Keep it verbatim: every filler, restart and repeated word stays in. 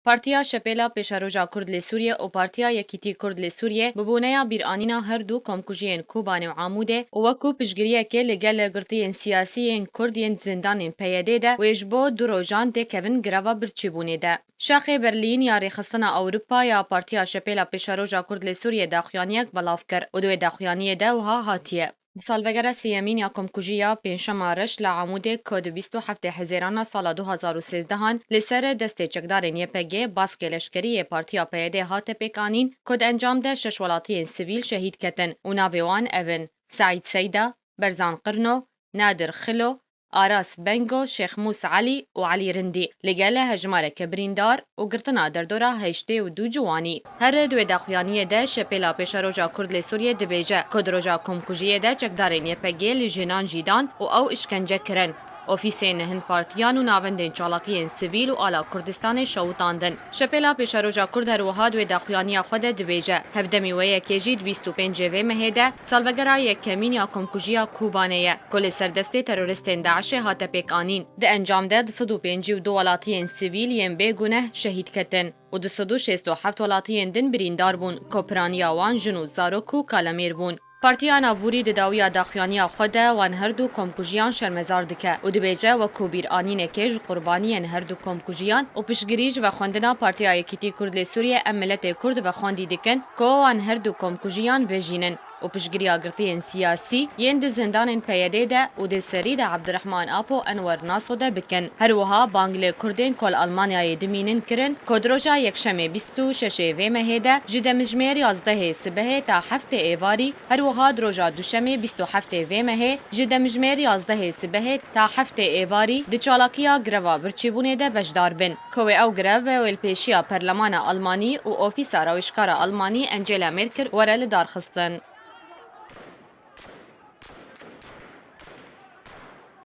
Partiya Şepêla Pêşeroja Kurd li Sûriyê û Partiya Yekîtî Kurd li Sûriyê bi boneya bîranîna her du komkujiyên Kobanê û Amûdê û wekû piştgiriyekê li gel girtiyên siyasî yên Kurd yên zindanên P Y D'ê de wê ji bo du rojan têkevin greva birçîbûnê de. Şaxê Berlîn ya Rêxistina Ewropa ya Partiya Şepêla Pêşeroja Kurd li Sûriyê daxuyaniyek belav kir û di wê daxuyaniyê de wiha hatiye: Di salvegera sêyemîn ya komkujiya Pêncşema Reş li Amûdê ku di bîst û heftê Hezêrana sala du hazar û sêzdehan li ser destê çekdarên Y P G baskê leşkerî yê Partiya P Y D hate pêkanîn ku di encam de şeş welatiyên sivîl şehîd ketin û navê wan ev in: Seîd Seyda, Berzan Qirno, Nadir Xilo, Aras Bengo, Şêxmûs Elî û Elî Rindî, li gel hejmareke birîndar û girtina derdora heştê û du ciwanî. Her di wê daxuyaniyê de Şepêla Pêşeroja Kurd li Sûriyê dibêje ku di roja komkujiyê de çekdarên Y P G li jinan jî dan û ew îşkence kirin. Ofîsên hin partiyan û navendên çalakiyên sivîl û ala Kurdistanê şewitandin. Şepêla Pêşeroja Kurd her wiha di wê daxuyaniya xwe de dibêje, hevdemî wê yekê jî di bîst û pêncê vê mehê de salvegera yekemîn ya komkujiya Kobanê ye, ku li ser destê teroristên DAIŞê hate pêkanîn. Di encam de du sed û pêncî û du welatiyên sivîl yên bêguneh şehîd ketin û du sed û şêst û heft welatiyên din birîndar bûn, ku piraniya wan jin û zarok û kalemêr bûn. Partiya Navborî di dawiya daxuyaniya xwe de wan her du komkujiyan şermezar dike û dibêje, wekû bîranînekê ji qurbaniyên her du komkujiyan û piştgirî ji vexwendina Partiya Yekîtî Kurd li Sûriyê, em miletê Kurd vexwendî dikin ku wan her du komkujiyan vejînin û piştgiriya girtiyên siyasî yên di zindanên P Y D'ê de û di serî de Abdurrahman Apo Enwer Naso de bikin. Her wiha bang li Kurdên ku li Almanyayê dimînin kirin ku di roja Yekşemê bîst û şeş ê vê mehê de ji demjimêr yazdehê sibehê ta heftê êvarî, her wiha di roja Duşemê bîst û heftê vê mehê ji demjimêr yazdehê sibehê ta heftê êvarî di çalakiya greva birçîbûnê de beşdar bin, ku wê ew grev wêlpêşiya Perlemana Almanî û Ofîsa Rewişkara Almanî Angela Merkel were lidarxistin.